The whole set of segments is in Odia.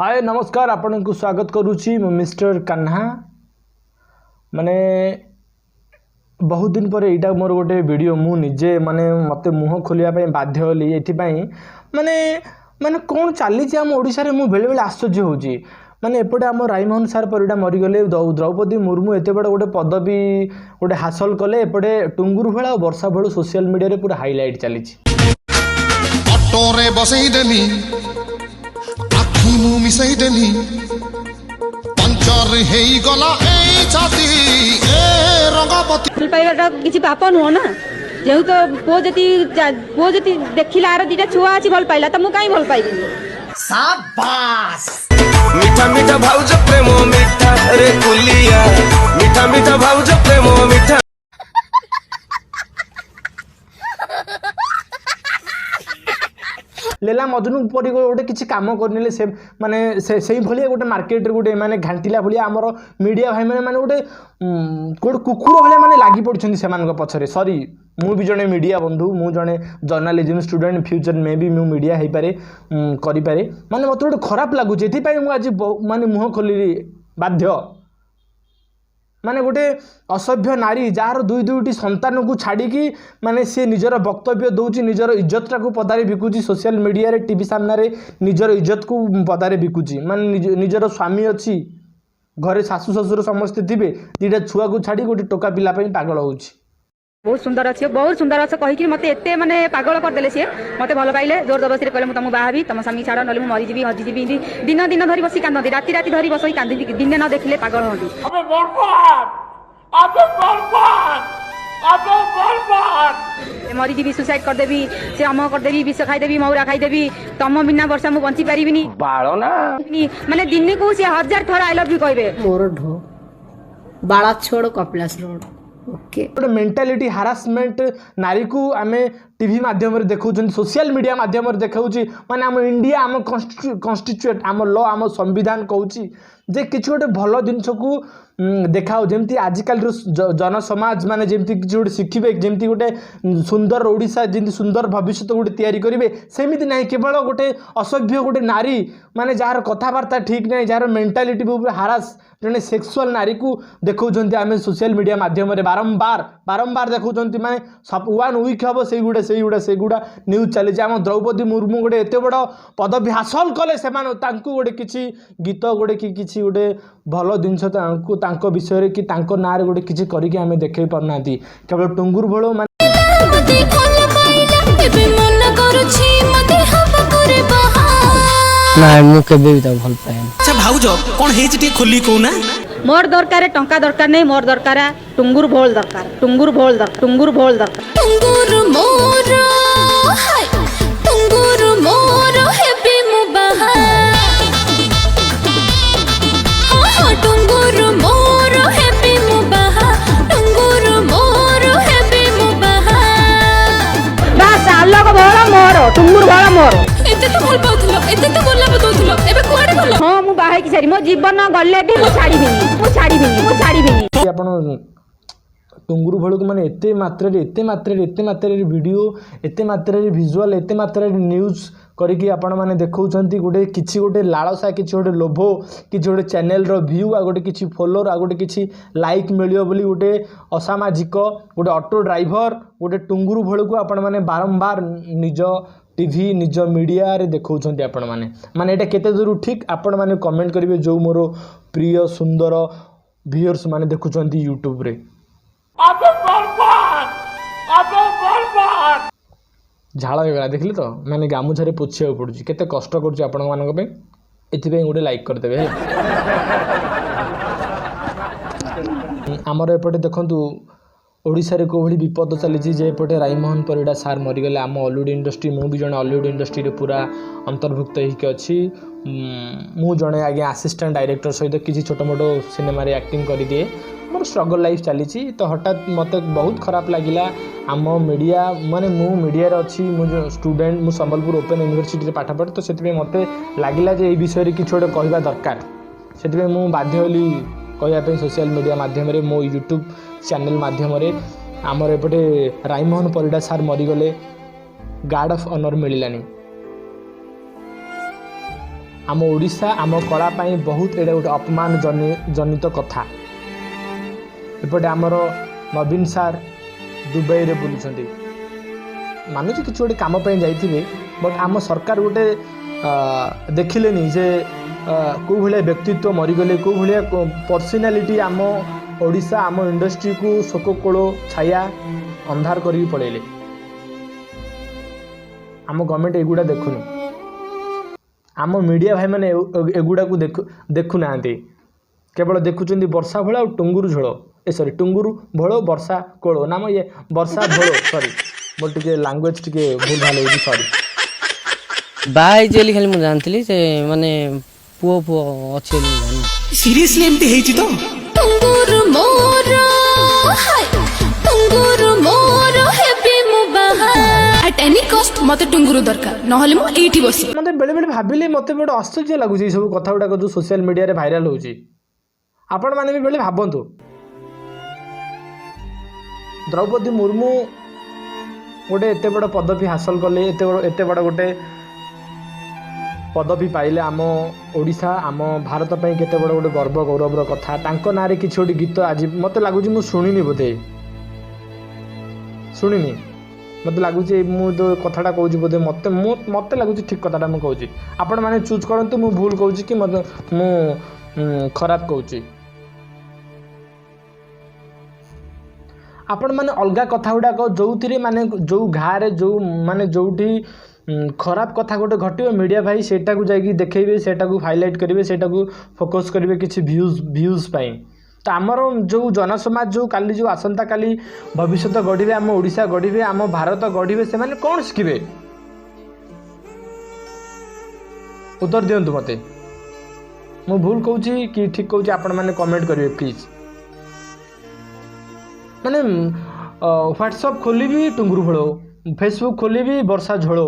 ହାଏ, ନମସ୍କାର, ଆପଣଙ୍କୁ ସ୍ୱାଗତ କରୁଛି ମୁଁ ମିଷ୍ଟର କାହ୍ନା। ମାନେ ବହୁତ ଦିନ ପରେ ଏଇଟା ମୋର ଗୋଟେ ଭିଡ଼ିଓ। ମୁଁ ନିଜେ ମାନେ ମୋତେ ମୁହଁ ଖୋଲିବା ପାଇଁ ବାଧ୍ୟ ହେଲି ଏଥିପାଇଁ, ମାନେ ମାନେ କ'ଣ ଚାଲିଛି ଆମ ଓଡ଼ିଶାରେ, ମୁଁ ବେଳେବେଳେ ଆଶ୍ଚର୍ଯ୍ୟ ହେଉଛି। ମାନେ ଏପଟେ ଆମ ରାଇମୋହନ ସାର୍ ପରିଡ଼ା ମରିଗଲେ, ଦ୍ରୌପଦୀ ମୁର୍ମୁ ଏତେ ବଡ଼ ଗୋଟେ ପଦବୀ ଗୋଟେ ହାସଲ କଲେ, ଏପଟେ ଟୁଙ୍ଗୁରୁ ଭୋଳ ଆଉ ବର୍ଷା ଭୋଳ ସୋସିଆଲ ମିଡ଼ିଆରେ ପୁରା ହାଇଲାଇଟ୍ ଚାଲିଛି। ଅଟୋରେ ବସେଇ ଦେଲି, ଆଖି ମୁଁ ମିଶେଇ ଦେଲି, ପଞ୍ଚର ହେଇଗଲା ଏଇ ଛାତି ଏ ରଙ୍ଗବତୀ। ଭଲ ପାଇବାଟା କିଛି ପାପ ନୁହଁ ନା। ଯେହେତୁ ପୁଅ ଯଦି ଦେଖିଲା ଆର ଦିଟା ଛୁଆ ଅଛି, ଭଲ ପାଇଲା, ତ ମୁଁ କାହିଁ ଭଲ ପାଇବିନି? ମିଠା ମିଠା ଭାଉଜ ପ୍ରେମ ମିଠା ରେ କୁଲିଆ, ମିଠା ମିଠା ଭାଉଜ ପ୍ରେମ ମିଠା। ଲେଲା ମଜନୁ ପରି ଗୋଟେ କିଛି କାମ କରିନେଲେ ସେ, ମାନେ ସେ ସେଇଭଳିଆ ଗୋଟେ ମାର୍କେଟରେ ଗୋଟେ ମାନେ ଘାଣ୍ଟିଲା ଭଳିଆ ଆମର ମିଡ଼ିଆ ଭାଇମାନେ ମାନେ ଗୋଟେ କୁକୁର ଭଳିଆ ମାନେ ଲାଗି ପଡ଼ିଛନ୍ତି ସେମାନଙ୍କ ପଛରେ। ସରି, ମୁଁ ବି ଜଣେ ମିଡ଼ିଆ ବନ୍ଧୁ, ମୁଁ ଜଣେ ଜର୍ଣ୍ଣାଲିଜିମ୍ ଷ୍ଟୁଡେଣ୍ଟ। ଫ୍ୟୁଚର୍ ମେ ବି ମୁଁ ମିଡ଼ିଆ ହେଇପାରେ, କରିପାରେ। ମାନେ ମୋତେ ଗୋଟେ ଖରାପ ଲାଗୁଛି, ଏଥିପାଇଁ ମୁଁ ଆଜି ମାନେ ମୁହଁ ଖୋଲିଲି ବାଧ୍ୟ। ମାନେ ଗୋଟେ ଅସଭ୍ୟ ନାରୀ, ଯାହାର ଦୁଇ ଦୁଇଟି ସନ୍ତାନକୁ ଛାଡ଼ିକି ମାନେ ସିଏ ନିଜର ବକ୍ତବ୍ୟ ଦେଉଛି, ନିଜର ଇଜ୍ଜତଟାକୁ ପଦାରେ ବିକୁଛି ସୋସିଆଲ ମିଡ଼ିଆରେ, ଟିଭି ସାମ୍ନାରେ ନିଜର ଇଜ୍ଜତକୁ ପଦାରେ ବିକୁଛି। ମାନେ ନିଜର ସ୍ୱାମୀ ଅଛି ଘରେ, ଶାଶୁ ଶ୍ୱଶୁର ସମସ୍ତେ ଥିବେ, ଦୁଇଟା ଛୁଆକୁ ଛାଡ଼ି ଗୋଟେ ଟୋକା ପିଲା ପାଇଁ ପାଗଳ ହେଉଛି। ବହୁତ ସୁନ୍ଦର ଅଛି, ବହୁତ ସୁନ୍ଦର ଅଛ କହିକି ମତେ ଏତେ ମାନେ ପାଗଳ କରିଦେଲେ। ସିଏ ମତେ ଭଲ ପାଇଲେ, ଜୋର ଜବରଦସ୍ତିରେ କହିଲେ, ମୁଁ ତମକୁ ବାହାବି, ତମ ସ୍ୱାମୀ ଛାଡ଼, ନହେଲେ ମୁଁ ମରିଯିବି, ହଜିଯିବି। ଏମିତି ଦିନ ଦିନ ଧରି ବସି କାନ୍ଦନ୍ତି, ରାତି ରାତି ଧରି ବସି କାନ୍ଦନ୍ତି, ଦିନେ ନ ଦେଖିଲେ ପାଗଳ ହୁଅନ୍ତି। ମରିଯିବି, ସୁସାଇଡ୍ କରିଦେବି, ସେ ଅମକ କରିଦେବି, ବିଷ ଖାଇଦେବି, ମହୁରା ଖାଇଦେବି, ତମ ବିନା ବର୍ଷା ମୁଁ ବଞ୍ଚି ପାରିବିନି। ବାଳ ନା। ମାନେ ଦିନକୁ ସେ 1000 ଥର I love you କହିବେ। ମୋର ଢୋ ବାଳାଛୋଡ଼, କପିଳାସ ରୋଡ଼, ଓକେ। ଗୋଟେ ମେଣ୍ଟାଲିଟି ହାରାସମେଣ୍ଟ ନାରୀକୁ ଆମେ ଟିଭି ମାଧ୍ୟମରେ ଦେଖାଉଛନ୍ତି, ସୋସିଆଲ ମିଡ଼ିଆ ମାଧ୍ୟମରେ ଦେଖାଉଛି। ମାନେ ଆମ ଇଣ୍ଡିଆ, ଆମ କନଷ୍ଟିଚ୍ୟୁଏଣ୍ଟ, ଆମ ଲ, ଆମ ସମ୍ବିଧାନ କହୁଛି ଯେ କିଛି ଗୋଟେ ଭଲ ଜିନିଷକୁ ଦେଖାଅ, ଯେମିତି ଆଜିକାଲିର ଜନସମାଜ ମାନେ ଯେମିତି କିଛି ଗୋଟେ ଶିଖିବେ, ଯେମିତି ଗୋଟେ ସୁନ୍ଦର ଓଡ଼ିଶା, ଯେମିତି ସୁନ୍ଦର ଭବିଷ୍ୟତ ଗୋଟେ ତିଆରି କରିବେ। ସେମିତି ନାହିଁ, କେବଳ ଗୋଟେ ଅସଭ୍ୟ ଗୋଟେ ନାରୀ, ମାନେ ଯାହାର କଥାବାର୍ତ୍ତା ଠିକ୍ ନାହିଁ, ଯାହାର ମେଣ୍ଟାଲିଟି ଉପରେ ହାରାସ, ଜଣେ ସେକ୍ସୁଆଲ ନାରୀକୁ ଦେଖାଉଛନ୍ତି ଆମେ ସୋସିଆଲ ମିଡ଼ିଆ ମାଧ୍ୟମରେ, ବାରମ୍ବାର ବାରମ୍ବାର ଦେଖାଉଛନ୍ତି। ମାନେ ୱାନ୍ ୱିକ୍ ହେବ ସେଇଗୁଡ଼ା ସେଇଗୁଡ଼ା ସେଇଗୁଡ଼ା ନ୍ୟୁଜ୍ ଚାଲିଛି। ଆମ ଦ୍ରୌପଦୀ ମୁର୍ମୁ ଗୋଟେ ଏତେ ବଡ଼ ପଦବୀ ହାସଲ କଲେ, ସେମାନେ ତାଙ୍କୁ ଗୋଟେ କିଛି ଗୀତ ଗୋଟେ କି କିଛି ଗୋଟେ ଭଲ ଜିନିଷ ତାଙ୍କୁ ତାଙ୍କ ବିଷୟରେ କି ତାଙ୍କ ନାଁରେ ଗୋଟେ କିଛି କରିକି ଆମେ ଦେଖାଇ ପାରୁନାହାନ୍ତି, କେବଳ ଟୁଙ୍ଗୁରୁ ଭୋଳ ମାନେ ମତେ ଭଲ ପାଇଲା, ଏବେ ମନ କରୁଛି ମତେ ହବାକୁ ରେ ବାହା। ନାଇଁ, ମୁଁ କେବେ ବି ତାକୁ ଭଲ ପାଏନି। ଆଚ୍ଛା ଭାଉଜ, କଣ ହେଇଛି ଟିକେ ଖୋଲିକି କହୁନା। ମୋର ଦରକାର ଟଙ୍କା ଦରକାର ନାହିଁ, ମୋର ଦରକାର ଟୁଙ୍ଗୁର ଭୋଳ ଦରକାର, ଟୁଙ୍ଗୁର ଭୋଳ ଦରକାର, ଟୁଙ୍ଗୁର ଭୋଳ ଦରକାର। ଟୁଙ୍ଗୁରୁ ମୋର, ହାୟ, ଟୁଙ୍ଗୁରୁ ମୋର ହେବି ମୁଁ ବାହା, ହଁ ହଁ, ଟୁଙ୍ଗୁରୁ ମୋର ହେବି ମୁଁ ବାହା, ଟୁଙ୍ଗୁରୁ ମୋର ହେବି ମୁଁ ବାହା। ବାସ୍, ଆଲୋକ ଭୋଳ ମୋର, ଟୁଙ୍ଗୁର ଭୋଳ ମୋର। ଏତେ ତ ଭଲ ପାଉଥିଲ, ଏତେ ତ ଗୋଲାପ ଦଉଥିଲ, ଏବେ କୁଆଡେ ଗଲ? ହଁ, ମୁଁ ବାହା ହେଇକି ସାରି ମୋ ଜୀବନ ଗଲେ ବି ମୁଁ ଛାଡ଼ିବିନି, ମୁଁ ଛାଡ଼ିବିନି, ମୁଁ ଛାଡ଼ିବିନି। ଆପଣ ଟୁଙ୍ଗୁରୁ ଭୋଳକୁ ମାନେ ଏତେ ମାତ୍ରାରେ, ଏତେ ମାତ୍ରାରେ, ଏତେ ମାତ୍ରାରେ ଭିଡ଼ିଓ, ଏତେ ମାତ୍ରାରେ ଭିଜୁଆଲ୍, ଏତେ ମାତ୍ରାରେ ନ୍ୟୁଜ୍ କରିକି ଆପଣମାନେ ଦେଖାଉଛନ୍ତି, ଗୋଟେ କିଛି ଗୋଟେ ଲାଳସା, କିଛି ଗୋଟେ ଲୋଭ, କିଛି ଗୋଟେ ଚ୍ୟାନେଲ୍ର ଭ୍ୟୁ, ଆଉ ଗୋଟେ କିଛି ଫଲୋଅର୍, ଆଉ ଗୋଟେ କିଛି ଲାଇକ୍ ମିଳିବ ବୋଲି ଗୋଟେ ଅସାମାଜିକ, ଗୋଟେ ଅଟୋ ଡ୍ରାଇଭର, ଗୋଟେ ଟୁଙ୍ଗୁରୁ ଭୋଳକୁ ଆପଣମାନେ ବାରମ୍ବାର ନିଜ ଟିଭି, ନିଜ ମିଡ଼ିଆରେ ଦେଖାଉଛନ୍ତି ଆପଣମାନେ। ମାନେ ଏଇଟା କେତେ ଦୂର ଠିକ୍, ଆପଣମାନେ କମେଣ୍ଟ କରିବେ, ଯେଉଁ ମୋର ପ୍ରିୟ ସୁନ୍ଦର ଭିଉଅର୍ସ ମାନେ ଦେଖୁଛନ୍ତି ୟୁଟ୍ୟୁବରେ। ଝାଳ ହେଇଗଲା, ଦେଖିଲେ ତ, ମାନେ ଗାମୁଛାରେ ପୋଛିବାକୁ ପଡ଼ୁଛି, କେତେ କଷ୍ଟ କରୁଛି ଆପଣମାନଙ୍କ ପାଇଁ। ଏଥିପାଇଁ ଗୋଟେ ଲାଇକ୍ କରିଦେବେ ହେଲା। ଆମର ଏପଟେ ଦେଖନ୍ତୁ ଓଡ଼ିଶାରେ କେଉଁଭଳି ବିପଦ ଚାଲିଛି ଯେ ଏପଟେ ରାଇମୋହନ ପରିଡ଼ା ସାର୍ ମରିଗଲେ, ଆମ ଅଲିଉଡ଼ ଇଣ୍ଡଷ୍ଟ୍ରି, ମୁଁ ବି ଜଣେ ଅଲିଉଡ଼ ଇଣ୍ଡଷ୍ଟ୍ରିରେ ପୁରା ଅନ୍ତର୍ଭୁକ୍ତ ହେଇକି ଅଛି। ମୁଁ ଜଣେ ଆଜ୍ଞା ଆସିଷ୍ଟାଣ୍ଟ ଡାଇରେକ୍ଟର ସହିତ କିଛି ଛୋଟ ମୋଟ ସିନେମାରେ ଆକ୍ଟିଂ କରିଦିଏ। ମୋର ଷ୍ଟ୍ରଗଲ୍ ଲାଇଫ୍ ଚାଲିଛି। ତ ହଠାତ୍ ମୋତେ ବହୁତ ଖରାପ ଲାଗିଲା। ଆମ ମିଡ଼ିଆ, ମାନେ ମୁଁ ମିଡ଼ିଆରେ ଅଛି, ମୁଁ ଯେଉଁ ଷ୍ଟୁଡେଣ୍ଟ, ମୁଁ ସମ୍ବଲପୁର ଓପେନ୍ ୟୁନିଭର୍ସିଟିରେ ପାଠ ପଢ଼େ, ତ ସେଥିପାଇଁ ମୋତେ ଲାଗିଲା ଯେ ଏଇ ବିଷୟରେ କିଛି ଗୋଟେ କହିବା ଦରକାର। ସେଥିପାଇଁ ମୁଁ ବାଧ୍ୟ ହେଲି କହିବା ପାଇଁ ସୋସିଆଲ ମିଡ଼ିଆ ମାଧ୍ୟମରେ, ମୋ ୟୁଟ୍ୟୁବ୍ ଚ୍ୟାନେଲ୍ ମାଧ୍ୟମରେ। ଆମର ଏପଟେ ରାଇମୋହନ ପରିଡ଼ା ସାର୍ ମରିଗଲେ, ଗାର୍ଡ଼ ଅଫ୍ ଅନର୍ ମିଳିଲାନି। ଆମ ଓଡ଼ିଶା, ଆମ କଳା ପାଇଁ ବହୁତ ଏଇଟା ଗୋଟେ ଅପମାନ ଜନିତ କଥା। ଏପଟେ ଆମର ନବୀନ ସାର୍ ଦୁବାଇରେ ବୁଲୁଛନ୍ତି। ମାନୁଛି କିଛି ଗୋଟେ କାମ ପାଇଁ ଯାଇଥିବେ, ବଟ୍ ଆମ ସରକାର ଗୋଟେ ଦେଖିଲେନି ଯେ କେଉଁ ଭଳିଆ ବ୍ୟକ୍ତିତ୍ୱ ମରିଗଲେ, କେଉଁ ଭଳିଆ ପର୍ସନାଲିଟି ଆମ ଓଡ଼ିଶା, ଆମ ଇଣ୍ଡଷ୍ଟ୍ରିକୁ ଶୋକକୋଳ ଛାୟା ଅନ୍ଧାର କରିକି ପଳେଇଲେ। ଆମ ଗଭର୍ଣ୍ଣମେଣ୍ଟ ଏଗୁଡ଼ା ଦେଖୁନି, ଆମ ମିଡ଼ିଆ ଭାଇମାନେ ଏଗୁଡ଼ାକୁ ଦେଖୁନାହାନ୍ତି। କେବଳ ଦେଖୁଛନ୍ତି ବର୍ଷା ଭୋଳ ଆଉ ଟୁଙ୍ଗୁରୁ ଝୋଳ, ଏ ସରି, ଟୁଙ୍ଗୁରୁ ଭୋଳ, ବର୍ଷା କୋଳ ନାମ ଇଏ ବର୍ଷା ଭୋଳ। ସରି, ମୋର ଟିକେ ଲାଙ୍ଗୁଏଜ୍ ଟିକେ ଭୁଲ ଭାଲ ହେଉଛି, ସରି। ବାହା ହେଇଛି ବୋଲି ଖାଲି ମୁଁ ଜାଣିଥିଲି, ସେ ମାନେ ପୁଅ ପୁଅ ଅଛି ବୋଲି ମୁଁ ଜାଣିନି। ସିରିୟସଲି ଏମିତି ହେଇଛି ତ? ଟୁଙ୍ଗୁରୁ ମୋର, ହାୟ, ଟୁଙ୍ଗୁରୁ ମୋର ହେବି ମୁଁ ବାହା। ଆଟ୍ ଏନି କଷ୍ଟ ମତେ ଟୁଙ୍ଗୁରୁ ଦରକାର, ନହେଲେ ମୁଁ ଏଇଠି ବସିବି। ମୋତେ ବେଳେବେଳେ ଭାବିଲେ ମୋତେ ବଡ଼ ଆଶ୍ଚର୍ଯ୍ୟ ଲାଗୁଛି ଏଇସବୁ କଥା ଗୁଡ଼ାକ ଯେଉଁ ସୋସିଆଲ ମିଡ଼ିଆରେ ଭାଇରାଲ୍ ହେଉଛି। ଆପଣମାନେ ବି ବେଳେ ଭାବନ୍ତୁ, ଦ୍ରୌପଦୀ ମୁର୍ମୁ ଗୋଟେ ଏତେ ବଡ଼ ପଦବୀ ହାସଲ କଲେ, ଏତେ ବଡ଼ ଗୋଟେ ପଦବୀ ପାଇଲେ, ଆମ ଓଡ଼ିଶା, ଆମ ଭାରତ ପାଇଁ କେତେ ବଡ଼ ଗୋଟେ ଗର୍ବ ଗୌରବର କଥା। ତାଙ୍କ ନାଁରେ କିଛି ଗୋଟେ ଗୀତ ଆଜି ମୋତେ ଲାଗୁଛି ମୁଁ ଶୁଣିନି, ବୋଧେ ଶୁଣିନି। ମୋତେ ଲାଗୁଛି ମୁଁ ଯେଉଁ କଥାଟା କହୁଛି ବୋଧେ ମୋତେ ଲାଗୁଛି ଠିକ୍ କଥାଟା ମୁଁ କହୁଛି। ଆପଣମାନେ ଚୁଜ୍ କରନ୍ତୁ ମୁଁ ଭୁଲ କହୁଛି କି ମୋତେ ମୁଁ ଖରାପ କହୁଛି। ଆପଣମାନେ ଅଲଗା କଥା ଗୁଡ଼ାକ ଯେଉଁଥିରେ ମାନେ ଯେଉଁ ଘାରେ ଯେଉଁ ମାନେ ଯେଉଁଠି ଖରାପ କଥା ଗୋଟେ ଘଟିବ, ମିଡ଼ିଆ ଭାଇ ସେଇଟାକୁ ଯାଇକି ଦେଖେଇବେ, ସେଇଟାକୁ ହାଇଲାଇଟ୍ କରିବେ, ସେଇଟାକୁ ଫୋକସ୍ କରିବେ କିଛି ଭ୍ୟୁଜ୍ ପାଇଁ। ତ ଆମର ଯେଉଁ ଜନସମାଜ ଯେଉଁ କାଲି ଯେଉଁ ଆସନ୍ତାକାଲି ଭବିଷ୍ୟତ ଗଢ଼ିବେ, ଆମ ଓଡ଼ିଶା ଗଢ଼ିବେ, ଆମ ଭାରତ ଗଢ଼ିବେ, ସେମାନେ କ'ଣ ଶିଖିବେ? ଉତ୍ତର ଦିଅନ୍ତୁ ମୋତେ। ମୁଁ ଭୁଲ କହୁଛି କି ଠିକ୍ କହୁଛି ଆପଣମାନେ କମେଣ୍ଟ କରିବେ ପ୍ଲିଜ୍। ମାନେ ହ୍ୱାଟ୍ସଅପ୍ ଖୋଲିବି ଟୁଙ୍ଗୁରୁ ଭୋଳ, ଫେସବୁକ୍ ଖୋଲିବି ବର୍ଷା ଝୋଳ,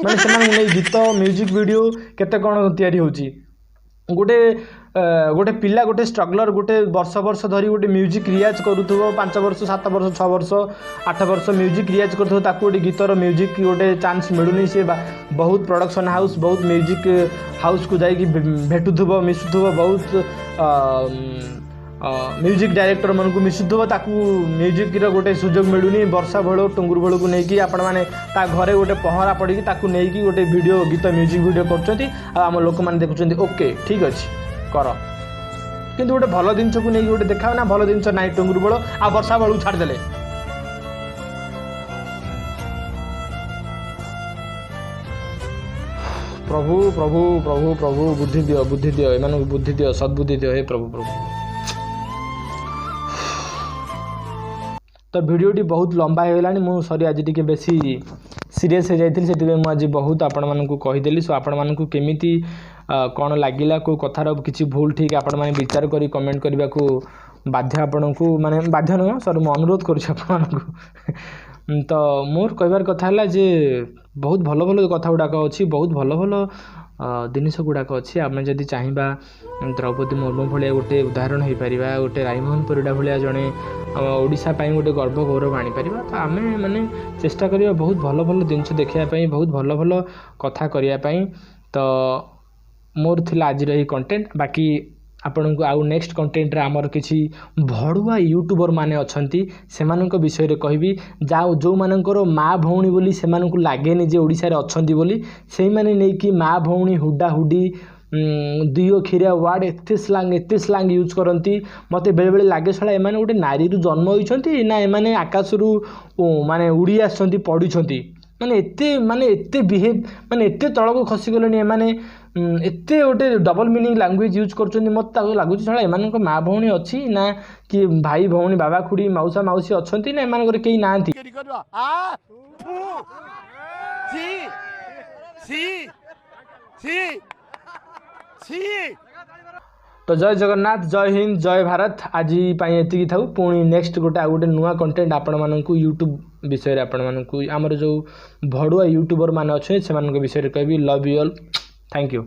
ମାନେ ସେମାନଙ୍କୁ ନେଇ ଗୀତ, ମ୍ୟୁଜିକ୍ ଭିଡ଼ିଓ କେତେ କ'ଣ ତିଆରି ହେଉଛି। ଗୋଟେ ପିଲା, ଗୋଟେ ଷ୍ଟ୍ରଗଲର୍, ଗୋଟେ ବର୍ଷ ବର୍ଷ ଧରି ଗୋଟେ ମ୍ୟୁଜିକ୍ ରିୟାଜ କରୁଥିବ, 5 ବର୍ଷ, 7 ବର୍ଷ, 6 ବର୍ଷ, 8 ବର୍ଷ ମ୍ୟୁଜିକ୍ ରିୟାଜ କରୁଥିବ, ତାକୁ ଗୋଟେ ଗୀତର ମ୍ୟୁଜିକ୍ ଗୋଟେ ଚାନ୍ସ ମିଳୁନି। ସେ ବହୁତ ପ୍ରଡ଼କ୍ସନ୍ ହାଉସ୍, ବହୁତ ମ୍ୟୁଜିକ୍ ହାଉସ୍କୁ ଯାଇକି ଭେଟୁଥିବ, ମିଶୁଥିବ, ବହୁତ ମ୍ୟୁଜିକ୍ ଡାଇରେକ୍ଟରମାନଙ୍କୁ ମିଶୁଥିବ, ତାକୁ ମ୍ୟୁଜିକ୍ର ଗୋଟେ ସୁଯୋଗ ମିଳୁନି। ବର୍ଷା ଭୋଳ, ଟୁଙ୍ଗୁରୁ ଭୋଳକୁ ନେଇକି ଆପଣମାନେ ତା ଘରେ ଗୋଟେ ପହଁରା ପଡ଼ିକି ତାକୁ ନେଇକି ଗୋଟେ ଭିଡ଼ିଓ ଗୀତ ମ୍ୟୁଜିକ୍ ଭିଡ଼ିଓ କରୁଛନ୍ତି, ଆଉ ଆମ ଲୋକମାନେ ଦେଖୁଛନ୍ତି। ଓକେ, ଠିକ୍ ଅଛି, କର, କିନ୍ତୁ ଗୋଟେ ଭଲ ଜିନିଷକୁ ନେଇକି ଗୋଟେ ଦେଖାଅ ନା। ଭଲ ଜିନିଷ ନାହିଁ, ଟୁଙ୍ଗୁରୁ ଭୋଳ ଆଉ ବର୍ଷା ଭୋଳକୁ ଛାଡ଼ିଦେଲେ। ପ୍ରଭୁ ପ୍ରଭୁ ପ୍ରଭୁ ପ୍ରଭୁ, ବୁଦ୍ଧି ଦିଅ, ବୁଦ୍ଧି ଦିଅ, ଏମାନଙ୍କୁ ବୁଦ୍ଧି ଦିଅ, ସଦ୍ବୁଦ୍ଧି ଦିଅ ହେ ପ୍ରଭୁ ପ୍ରଭୁ। ତ ଭିଡ଼ିଓଟି ବହୁତ ଲମ୍ବା ହେଇଗଲାଣି, ମୁଁ ସରି ଆଜି ଟିକେ ବେଶୀ ସିରିୟସ୍ ହେଇଯାଇଥିଲି, ସେଥିପାଇଁ ମୁଁ ଆଜି ବହୁତ ଆପଣମାନଙ୍କୁ କହିଦେଲି। ସୋ ଆପଣମାନଙ୍କୁ କେମିତି କ'ଣ ଲାଗିଲା, କେଉଁ କଥାର କିଛି ଭୁଲ ଠିକ୍ ଆପଣମାନେ ବିଚାର କରି କମେଣ୍ଟ କରିବାକୁ ବାଧ୍ୟ ଆପଣଙ୍କୁ, ମାନେ ବାଧ୍ୟ ନୁହଁ, ସରି, ମୁଁ ଅନୁରୋଧ କରୁଛି ଆପଣମାନଙ୍କୁ। ତ ମୋର କହିବାର କଥା ହେଲା ଯେ ବହୁତ ଭଲ ଭଲ କଥା ଗୁଡ଼ାକ ଅଛି, ବହୁତ ଭଲ ଭଲ ଜିନିଷ ଗୁଡ଼ାକ ଅଛି। ଆମେ ଯଦି ଚାହିଁବା ଦ୍ରୌପଦୀ ମୁର୍ମୁ ଭଳିଆ ଗୋଟେ ଉଦାହରଣ ହେଇପାରିବା, ଗୋଟେ ରାଇମୋହନ ପରିଡ଼ା ଭଳିଆ ଜଣେ ଓଡ଼ିଶା ପାଇଁ ଗୋଟେ ଗର୍ବ ଗୌରବ ଆଣିପାରିବା। ତ ଆମେ ମାନେ ଚେଷ୍ଟା କରିବା ବହୁତ ଭଲ ଭଲ ଜିନିଷ ଦେଖିବା ପାଇଁ, ବହୁତ ଭଲ ଭଲ କଥା କରିବା ପାଇଁ। ତ ମୋର ଥିଲା ଆଜିର ଏଇ କଣ୍ଟେଣ୍ଟ। ବାକି ଆପଣଙ୍କୁ ଆଉ ନେକ୍ସଟ କଣ୍ଟେଣ୍ଟରେ ଆମର କିଛି ଭଡ଼ୁଆ ୟୁଟ୍ୟୁବର ମାନେ ଅଛନ୍ତି, ସେମାନଙ୍କ ବିଷୟରେ କହିବି, ଯେଉଁମାନଙ୍କର ମା ଭଉଣୀ ବୋଲି ସେମାନଙ୍କୁ ଲାଗେନି ଯେ ଓଡ଼ିଶାରେ ଅଛନ୍ତି ବୋଲି, ସେଇମାନେ ନେଇକି ମା ଭଉଣୀ ହୁଡ଼ାହୁଡ଼ି ଦୁଇ ଅକ୍ଷରିଆ ୱାର୍ଡ଼ ଏତେ ସ୍ଲାଙ୍ଗ, ଏତେ ସ୍ଲାଙ୍ଗ ୟୁଜ୍ କରନ୍ତି। ମୋତେ ବେଳେବେଳେ ଲାଗେ ଶଳା ଏମାନେ ଗୋଟେ ନାରୀରୁ ଜନ୍ମ ହୋଇଛନ୍ତି ନା ଏମାନେ ଆକାଶରୁ ମାନେ ଉଡ଼ି ଆସିଛନ୍ତି, ପଡ଼ିଛନ୍ତି, ମାନେ ଏତେ, ମାନେ ଏତେ ବିହେଭ୍, ମାନେ ଏତେ ତଳକୁ ଖସିଗଲେଣି ଏମାନେ, ଏତେ ଗୋଟେ ଡବଲ୍ ମିନିଂ ଲାଙ୍ଗୁଏଜ୍ ୟୁଜ୍ କରୁଛନ୍ତି। ମୋତେ ତାକୁ ଲାଗୁଛି ଶଳା ଏମାନଙ୍କ ମା ଭଉଣୀ ଅଛି ନା କି ଭାଇ ଭଉଣୀ, ବାବା ଖୁଡ଼ି, ମାଉସା ମାଉସୀ ଅଛନ୍ତି ନା ଏମାନଙ୍କର କେହି ନାହାନ୍ତି? ତ ଜୟ ଜଗନ୍ନାଥ, ଜୟ ହିନ୍ଦ, ଜୟ ଭାରତ। ଆଜି ପାଇଁ ଏତିକି ଥାଉ। ପୁଣି ନେକ୍ସଟ ଗୋଟେ ଆଉ ଗୋଟେ ନୂଆ କଣ୍ଟେଣ୍ଟ ଆପଣମାନଙ୍କୁ ୟୁଟ୍ୟୁବ୍ ବିଷୟରେ, ଆପଣମାନଙ୍କୁ ଆମର ଯେଉଁ ଭଡ଼ୁଆ ୟୁଟ୍ୟୁବର ମାନେ ଅଛନ୍ତି ସେମାନଙ୍କ ବିଷୟରେ କହିବି। Love you all, thank you.